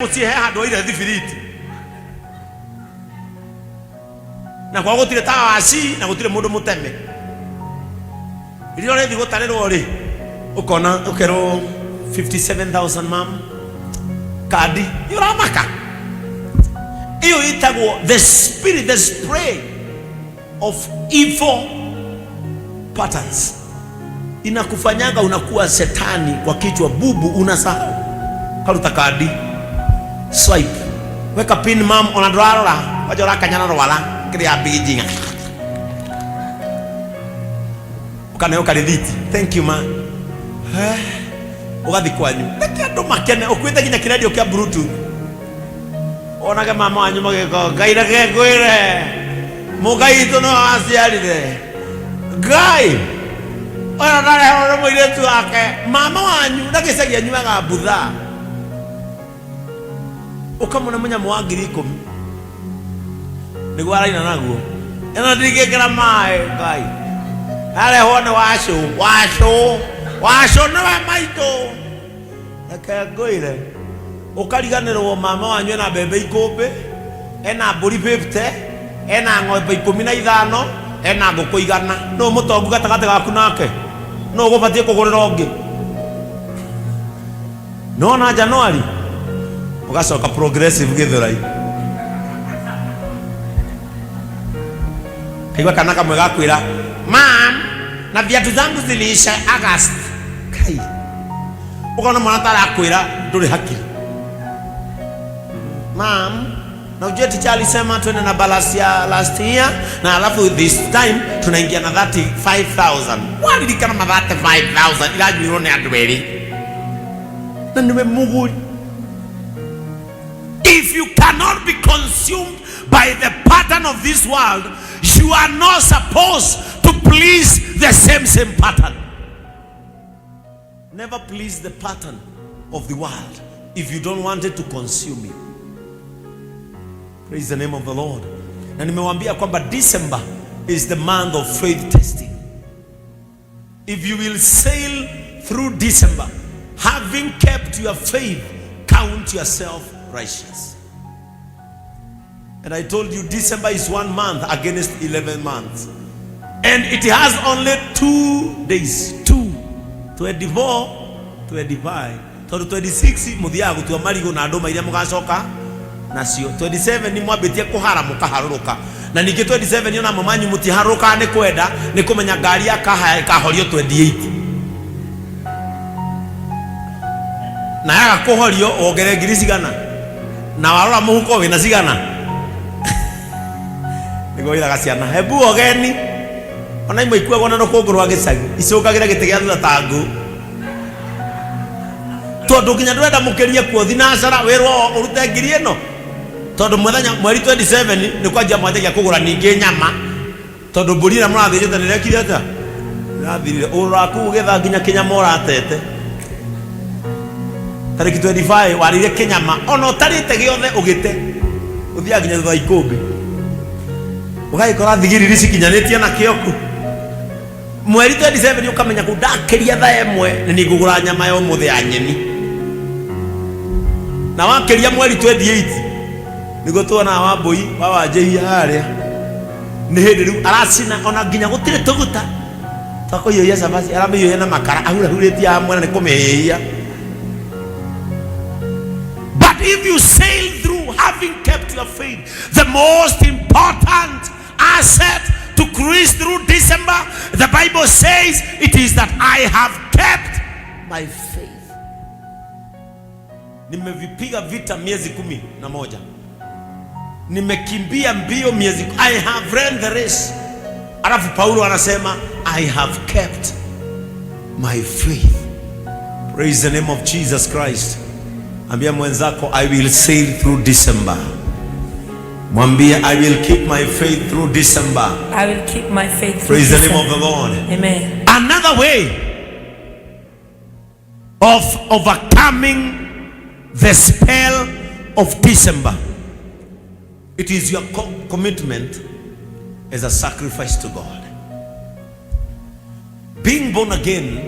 Muciĩ he handũ oire thibiriti na kwa gũtirĩ tawa wa ci na gũtirĩ mũndũ mũteme. Rĩrĩa ũrĩthiĩ gũtarĩrwo rĩ, ũkona ũkerwo 57,000, mam kandi nĩ ũramaka. Ĩyo ĩtagwo the spirit, the spray of evil patterns, inakufanyaga unakuwa shetani kwa kichwa bubu, unasahau. Karuta kandi, swipe, weka pin, mam, ona ndũrarora wanja ũrakanyana rwara kĩrĩa Beijing, ũkaneo karĩthiti, "Thank you, ma." Ũgathi kwanyu, reke andũ makene ũkuĩte nginya kĩrendio kĩa Bluetooth, onage mama wanyu magĩka, "Ngai, reke ngwĩre, mũngai witũ nĩwe waciarire Ngai ũyũ, ndarehwo nĩ mũirĩtu wake." Mama wanyu na gĩcagi anyuaga mbutha, ũkamũne mũnyamũ wa 10,000 nĩguo araina naguo, ĩno ndingĩkĩra maĩ. Ngai arehwo nĩ wacũ, wacũ, wacũ nĩwe maitũ. Reke ngwĩre, ũkariganĩrwo mama wanyu ena mbembe ikũmbĩ, ena mbũri 50, ena ng'ombe 15, ena ngũkũ 100. Nũ mũtongu gatagatĩ gaku nake? Nũ ũgũbatiĩ kũgũrĩra ũngĩ? Nona Januari ũgacoka Progressive Gĩthũrai, kaigua kana kamwe gakwĩra, "Mam, na viatu zangu ziliisha August." Kai, ũkona mwana tarakwĩra ndũrĩ hakiri. "Mam, na ujue teacher alisema twende na balance ya last year, na alafu this time tunaingia na 35,000." Waririkana ma 35,000 iranyuirwo nĩ andũ erĩ na niwe mũgũri. If you cannot be consumed by the pattern of this world, you are not supposed to please the same same pattern. Never please the pattern of the world if you don't want it to consume you. Praise the name of the Lord. Na nimewambia kwamba December is the month of faith testing. If you will sail through December having kept your faith, count yourself righteous. And I told you December is one month against 11 months. And it has only 2 days. Two. 24, 25. Tondũ 26 mũthiaga gũtua marigũ na ndũma iria mũgacoka nacio. 27 nĩ mwambĩtie kũhara mũkaharũrũka, na ningĩ 27 ona mamanyu mũtiharũrũkaga nĩ kwenda, nĩ kũmenya ngari ya kahaya ĩkahorio 28, na yaga kũhorio wongere ngiri cigana, na warora mũhuko wĩna cigana. Nĩguo wĩraga ciana, "Hebu ogeni." Ona imwe ikuagwo na rũkũngũ rwa gĩcagi, icũkagĩra gĩtĩ gĩa thutha ta ngũ, tondũ nginya ndũrenda mũkĩrie kuo thinacara wĩrwo ũrute ngiri ĩno, tondũ mũthenya mweri 27 nĩ kwanjia mwanjagia kũgũra ningĩ nyama, tondũ mbũri ĩrĩa mũrathĩnjĩte nĩrekire atĩa? Ĩrathirire. Ũraku ũgĩtha nginya kĩnyama ũratete tarĩki 25, warĩire kĩnyama ona ũtarĩte gĩothe, ũgĩte ũthiaga nginya thutha wa ikũmbĩ, ũgagĩkora thigiriri cikinyanĩtie na kĩoku. Mweri 27 ũkamenya kũ ndakĩria thaa 1 nĩ nĩngũgũra nyama ya ũmũthĩ ya nyeni, na wakĩria mweri 28 nĩguo tuonaga wa mbũi wa wanjĩhia harĩa nĩ hĩndĩ rĩu aracina, ona nginya gũtirĩ tũguta twa kũhiũhia cabaci, aramĩhiũhia na makara ahurahurĩtie hamwe na nĩ kũmĩhĩhia. But if you sail through having kept your faith, the most important asset to cruise through December, the Bible says it is that I have kept my faith. Nimevipiga vita miezi 11. Nimekimbia mbio miezi. I have run the race. Alafu Paulo anasema, "I have kept my faith." Praise the name of Jesus Christ. Ambia mwenzako, "I will sail through December." Mwambie, "I will keep my faith through December." I will keep my faith through Praise the name of December. The Lord. Amen. Another way of overcoming the spell of December, it is your commitment as a sacrifice to God. Being born again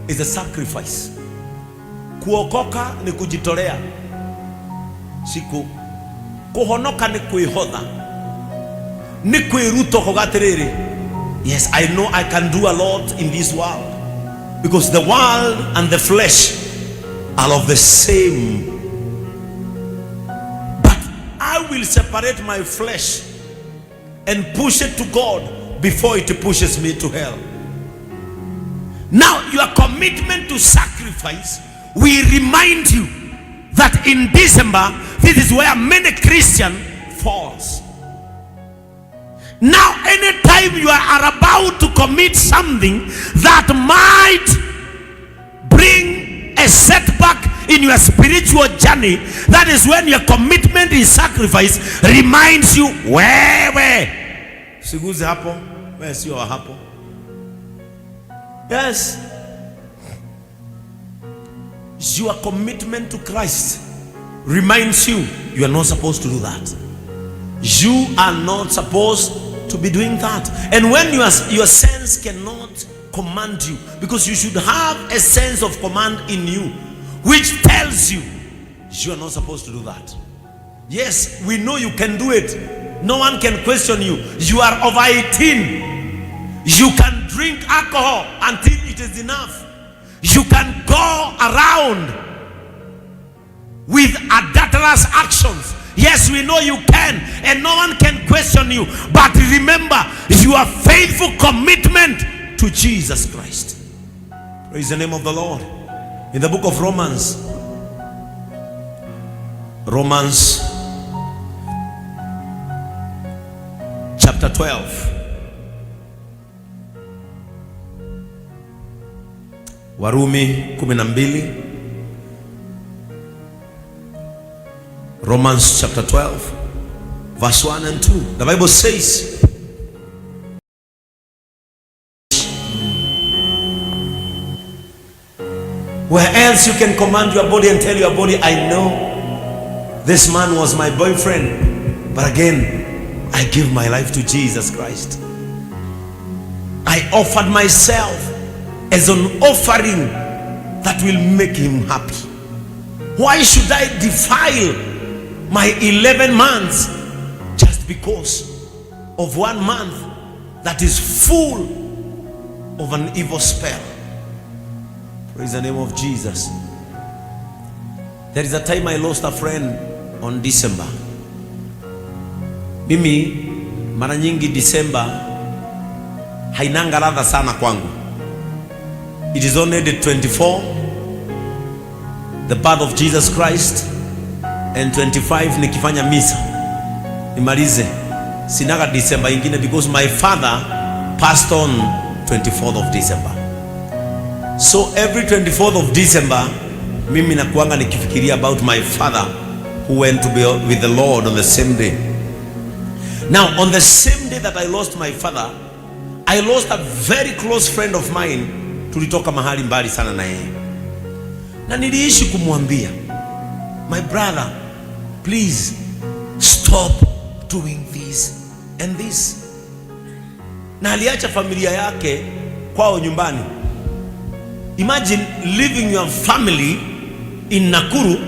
is a sacrifice. Kuokoka ni kujitolea. Siku kuhonoka ni kwihotha, ni kwiruta kuga atiriri, yes, I know I can do a lot in this world because the world and the flesh are of the same, but I will separate my flesh and push it to God before it pushes me to hell. Now, your commitment to sacrifice will remind you that in December, this is where many Christian falls. Now, anytime you are about to commit something that might bring a setback in your spiritual journey, that is when your commitment in sacrifice reminds you, wewe siguze hapo, wewe sio wa hapo. Yes. Your commitment to Christ reminds you you are not supposed to do that. You are not supposed to be doing that. And when your sense cannot command you, because you should have a sense of command in you, which tells you you are not supposed to do that. Yes, we know you can do it. No one can question you. You are over 18. You can drink alcohol until it is enough. You can go around with adulterous actions. Yes, we know you can, and no one can question you. But remember your faithful commitment to Jesus Christ. Praise the name of the Lord. In the book of Romans, Romans chapter 12. Warumi 12. Romans chapter 12 verse 1 and 2. The Bible says, where else you can command your body and tell your body, I know this man was my boyfriend, but again, I give my life to Jesus Christ. I offered myself as an offering that will make him happy. Why should I defile my 11 months just because of 1 month that is full of an evil spell? Praise the name of Jesus. There is a time I lost a friend on December. Mimi mara nyingi December hainanga ladha sana kwangu. It is only the 24, the birth of Jesus Christ, and 25 nikifanya misa nimalize. Sinaga December ingine because my father passed on 24th of December. So every 24th of December mimi nakuanga nikifikiria about my father who went to be with the Lord on the same day. Now on the same day that I lost my father, I lost a very close friend of mine. Tulitoka mahali mbali sana na yeye, na niliishi kumwambia, my brother, please stop doing this and this. Na aliacha familia yake kwao nyumbani. Imagine leaving your family in Nakuru,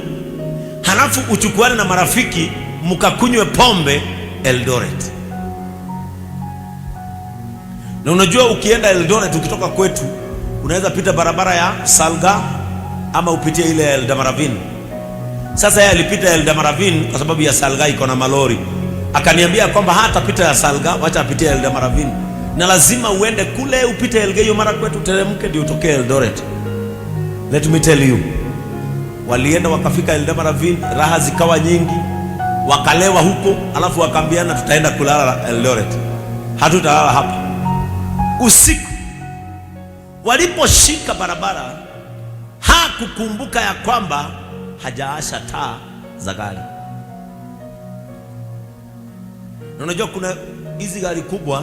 halafu uchukuane na marafiki mkakunywe pombe Eldoret. Na unajua ukienda Eldoret ukitoka kwetu unaweza pita barabara ya Salga ama upitie ile Eldama Ravine. Sasa yeye alipita Eldama Ravine kwa sababu ya Salga iko na malori. Akaniambia kwamba hata pita ya Salga, wacha apitie Eldama Ravine. Na lazima uende kule upite Elgeyo Marakwet uteremke ndio utokee Eldoret. Let me tell you, walienda wakafika Eldama Ravine, raha zikawa nyingi, wakalewa huko, alafu wakaambiana tutaenda kulala Eldoret, hatutalala hapa. Usiku waliposhika barabara, hakukumbuka ya kwamba hajaasha taa za gari. Na unajua kuna hizi gari kubwa,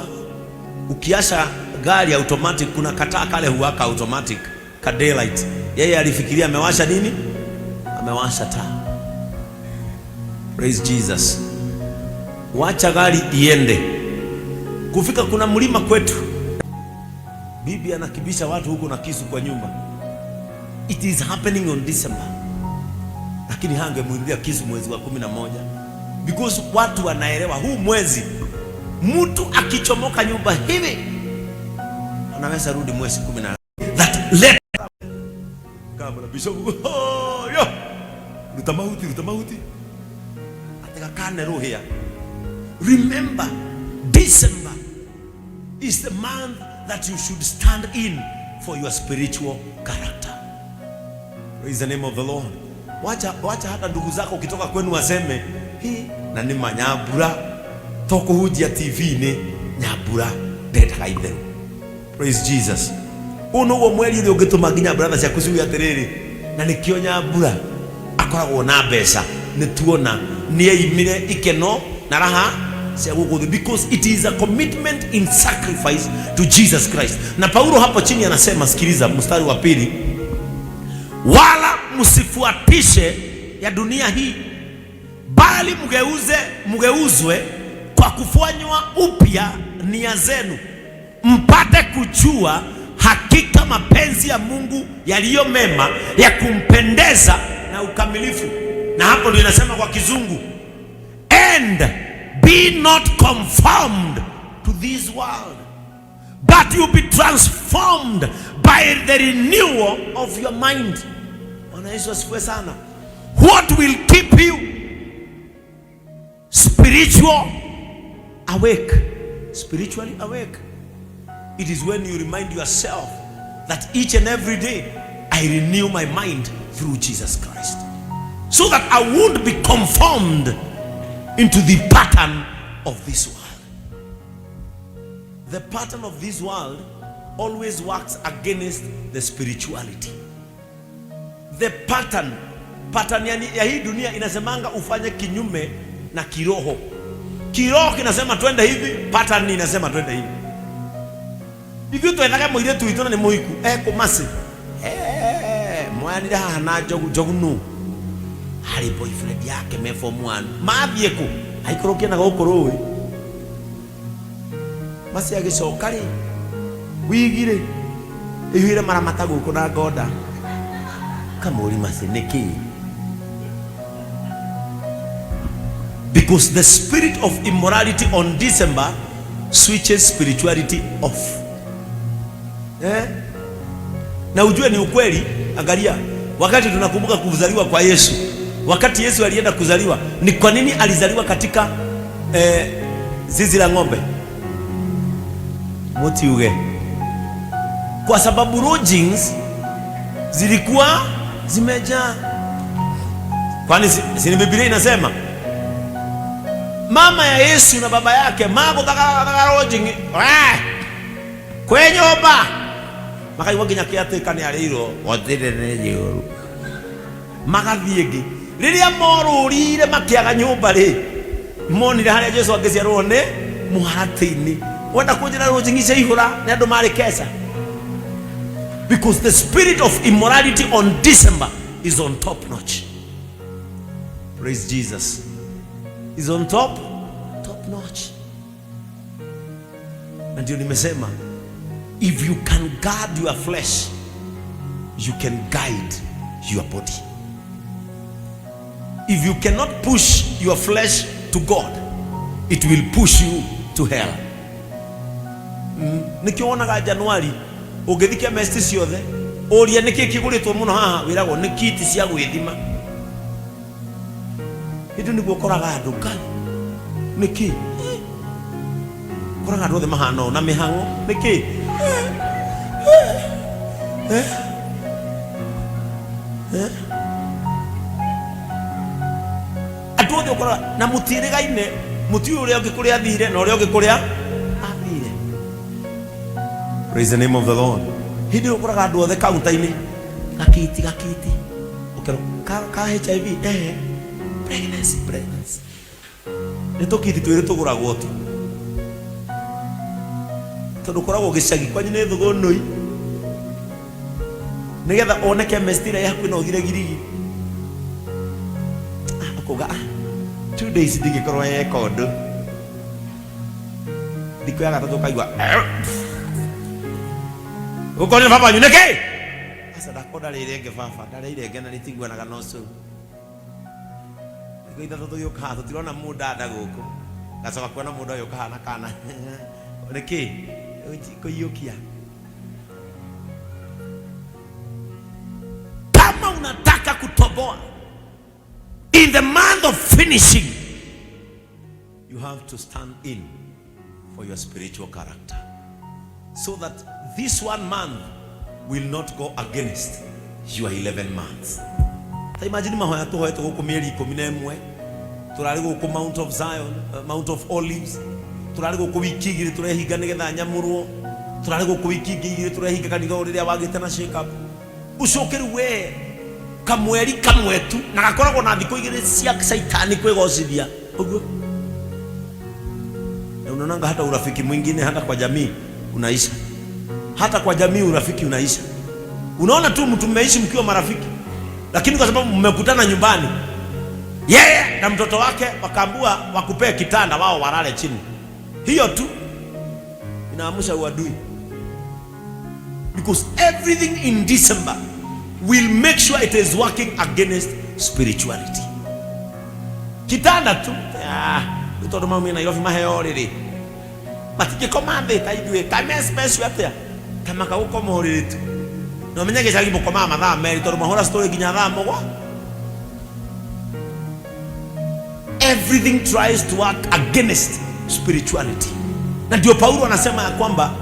ukiasha gari automatic, kuna kataa kale huwaka automatic ka daylight. Yeye alifikiria amewasha nini? Amewasha taa. Praise Jesus. Wacha gari iende. Kufika kuna mlima kwetu, bibi anakibisha watu huko na kisu kwa nyumba. It is happening on December. Lakini Lakini hangemwinulia kisu mwezi wa 11 because watu wanaelewa huu mwezi mtu akichomoka nyumba hivi anaweza rudi mwezi 10 that let kama bishop oh, yo ruta mahuti ruta mahuti atigakane ruhia. Remember, December is the month that you should stand in for your spiritual character. Praise the name of the Lord. Wacha, wacha hata ndugu zako ukitoka kwenu waseme hii na nĩ ma Nyambura to kũhunjia TV-inĩ, Nyambura ndendaga itherũ. Praise Jesus. Ũyũ nĩguo mweri ũrĩa ũngĩtũma nginya brother ciaku ciuge atĩrĩrĩ, na nĩkĩo Nyambura akoragwo na mbeca, nĩ tuona nĩ eimire ikeno na raha cia gũkũ thĩ, because it is a commitment in sacrifice to Jesus Christ. Na Paulo hapo chini anasema, sikiliza mstari wa pili, wala msifuatishe ya dunia hii, bali mgeuze mgeuzwe kwa kufanywa upya nia zenu, mpate kujua hakika mapenzi ya Mungu yaliyo mema, ya kumpendeza na ukamilifu. Na hapo ndio inasema kwa Kizungu, and be not conformed to this world, but you be transformed by the renewal of your mind. Bwana Yesu asifiwe sana. What will keep you spiritual awake? Spiritually awake. It is when you remind yourself that each and every day I renew my mind through Jesus Christ, so that I won't be conformed into the pattern of this world. The pattern of this world always works against the spirituality. The pattern yani ya hii dunia inasemanga ufanye kinyume na kiroho. Kiroho kinasema twende hivi, pattern inasema twende hivi. Ithuĩ twethaga mũirĩtu witũ na nĩ mũhiku ekũmacĩ mwanire haha na njogu njogu nũ harĩ boyfriend yake me form 1 mathiĩ kũ aikũrũkie na gũkũ rũĩ maci agĩcoka rĩ wigi rĩ ĩiyũire maramata gũkũ na ngonda kamũri maci nĩkĩ. Because the spirit of immorality on December switches spirituality off. Eh? Na ujue ni ukweli, angalia, wakati tunakumbuka kuzaliwa kwa Yesu, wakati Yesu alienda kuzaliwa, ni kwa nini alizaliwa katika zizi la ng'ombe? Mutiuge. Kwa sababu lodgings zilikuwa zimejaa. Kwani si ni Biblia inasema mama ya Yesu na baba yake magũthagaga lodging kwĩ nyũmba makaigua nginya kĩatĩka nĩ arĩirwo gũtirĩ nĩ njũru magathiĩ ngĩ rĩrĩa morũrire makĩaga nyũmba rĩ monire harĩa Jesu angĩciarwo nĩ mũharatĩ-inĩ wenda kũnjĩra lodging ciaihũra nĩ andũ marĩ keca, because the spirit of immorality on December is on top notch. Praise Jesus. Is on top notch. Na ndio nimesema if you can guard your flesh, you can guide your body. If you cannot push your flesh to God, it will push you to hell. Nikio wonaga Januari ũngĩthiĩ chemist ciothe ũrie nĩkĩ kĩgũrĩtwo mũno haha wĩragwo nĩ kiti cia gwĩthima. Hĩndĩ nĩguo ũkoraga andũ ngai nĩkĩ ũkoraga andũ othe mahana ũũ na mĩhang'o nĩkĩ. Andũ othe ũkoraga na mũtiĩrĩgaine mũtiũĩ ũrĩa ũngĩ kũrĩa athire na ũrĩa ũngĩ kũrĩa athire. Praise the name of the Lord. Hĩndĩ ĩyo ũkoraga andũ othe kaunta-inĩ gakiti gakiti ũkerwo ka HIV pregnancy pregnancy nĩ tũkiti twĩrĩ tũgũragwo tu tondũ ũkoragwo gĩcagi kwanyu nĩ thũgũnũi nĩgetha one chemist ĩrĩa ĩ hakuhĩ na ũthire girigiri. Ũkauga 2 days ndingĩkorwo yeka ũndũ. Thikũ ya gatatũ ũkaigua ũkorire baba wanyu nĩkĩ aca ndakorwo ndarĩ irenge baba ndarĩ irenge na rĩtiguanaga na ũcũrũ. Thikũ ithatũ tũgĩũka haha tũtirona mũndanda gũkũ. Ngacoka kuona mũndũ agĩũka haha na kana. Nĩkĩ? Kũiyũkia. Kama unataka kutoboa in the month of finishing, you have to stand in for your spiritual character so that this one month will not go against your 11 months. Ta imagine mahoya tuhoete guku mieri 11, turari guku Mount of Zion, Mount of Olives, turari guku wiki igiri turehinga nigetha nyamurwo, turari guku wiki ingi igiri turehinga kanitha riria wagite na shake up. Ucoke riu we kamweri kamwe tu na gakoragwo na thikũ igĩrĩ cia caitani kwĩgocithia ũguo. Na unaonanga hata urafiki mwingine hata kwa jamii unaisha, hata kwa jamii urafiki unaisha. Unaona tu mtu mmeishi mkiwa marafiki, lakini kwa sababu mmekutana nyumbani, yeye na mtoto wake wakaambua wakupee kitanda wao walale chini, hiyo tu inaamsha uadui. Because everything in December will make sure it is working against spirituality. Kitanda tu, tondu maumire Nairobi maheo rĩrĩ, matingĩkoma thĩ ta ithuĩ, kaĩ me special atĩa? Ta makagũkoma ũrĩrĩ tu. Na ũmenye gĩcagi mũkomaga mathaa merĩ tondũ mahũra story nginya thaa mũgwa. Everything tries to work against spirituality. Na ndio Paulo anasema ya kwamba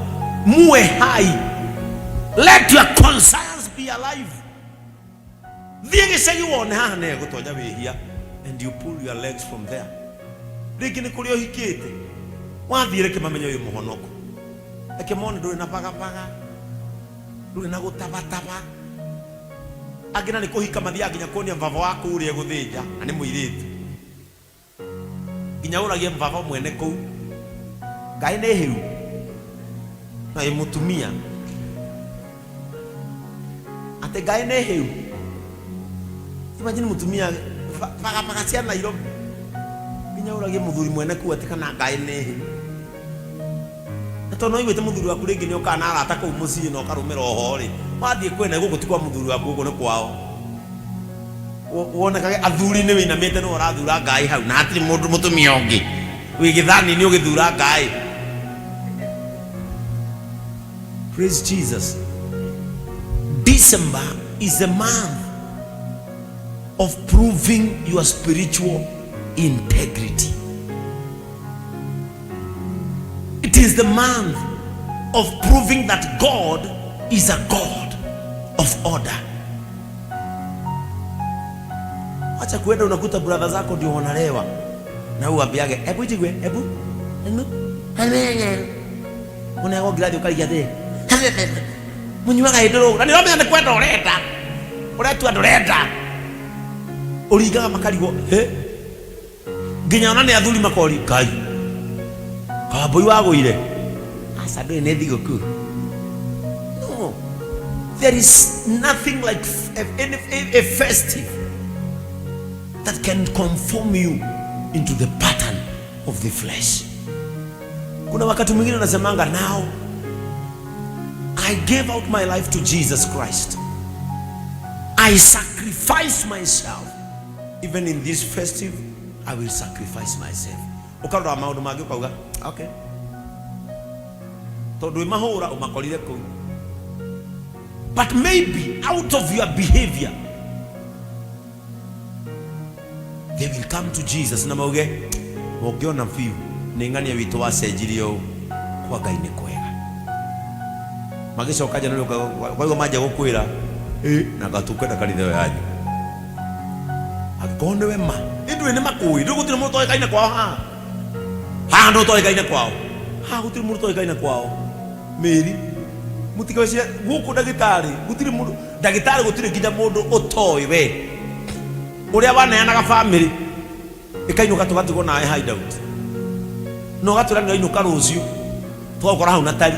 muwe hai, let your conscience be alive. Thiĩ gĩcagi wone haha nĩ gũtonya wĩhia, and you pull your legs from there. Rĩngĩ nĩ kũrĩa ũhikĩte, wathiĩ reke mamenye wĩ mũhonoko, reke mone ndũrĩ na bagabaga, ndũrĩ na gũtabataba. Angĩ na nĩ kũhika mathiaga nginya kuonia baba waku ũrĩa gũthĩnja, na nĩ mũirĩtu, nginya ũragie baba mwene kũu ngai nĩ hĩu na ĩ mũtumia atĩ ngai nĩ hĩu. Imagine mũtumia bagabaga cia Nairobi nginya ũragie mũthuri mwene kũu atĩ kana ngai nĩ hĩu. Na tondũ no ũiguĩte mũthuri waku rĩngĩ nĩ okaga na arata kũu mũciĩ na ũkarũmĩra oho rĩ, wathiĩ kwene gũkũ ti kwa mũthuri waku, gũkũ nĩ kwao. Wonekage athuri nĩ wĩinamĩte nĩwe ũrathura ngai hau na hatirĩ mũndũ mũtumia ũngĩ wĩ gĩthani-inĩ ũgĩthura ngai. Praise Jesus. December is a month of proving your spiritual integrity. It is the month of proving that God is a God of order. Acha kuenda unakuta brother zako ndio wanalewa na uambiage hebu jigue hebu enu unaego ngirathi ukarigia thĩ munyuaga hĩndĩ rũu na nĩũramenya nĩ kwenda ũrenda ũretua ndũrenda ũringaga makarigwo he nginya ona nĩ athuri makori ngai kambũi wagũire aca ndũrĩ nĩ thigũkũ. No, there is nothing like a festive that can conform you into the pattern of the flesh. Kuna wakati mwingine nasemanga, now I gave out my life to Jesus Christ. I sacrifice myself. Even in this festive, I will sacrifice myself. Ukarora maundu mangĩ ukauga, okay. Tondu wĩ mahũra ũmakorire kũu. But maybe out of your behavior, they will come to Jesus na mauge, ũngĩona biũ nĩ ng'ania witũ wacenjirie ũũ kwa Ngai nĩ kwega. Magĩcoka nja kwaigua manjia gũkwĩra ĩ na ngatukwenda kanitha ĩyo yanyu. Angĩkorwo nĩwe ma ithuĩ nĩ makũĩ ndũ gũtirĩ mũndũ toĩkaine kwao haha haha ndũ toĩkaine kwao haha gũtirĩ mũndũ toĩkaine kwao mĩri mũtikawĩcirie gũkũ ndagĩtarĩ gũtirĩ mũndũ ndagĩtarĩ gũtirĩ nginya mũndũ ũtoĩ we ũrĩa waneanaga famĩlĩ ĩkainũka tũgatigwo nawe hideout na ũgatwĩra nĩ ũrainũka rũciũ tũgagũkora hau na tari.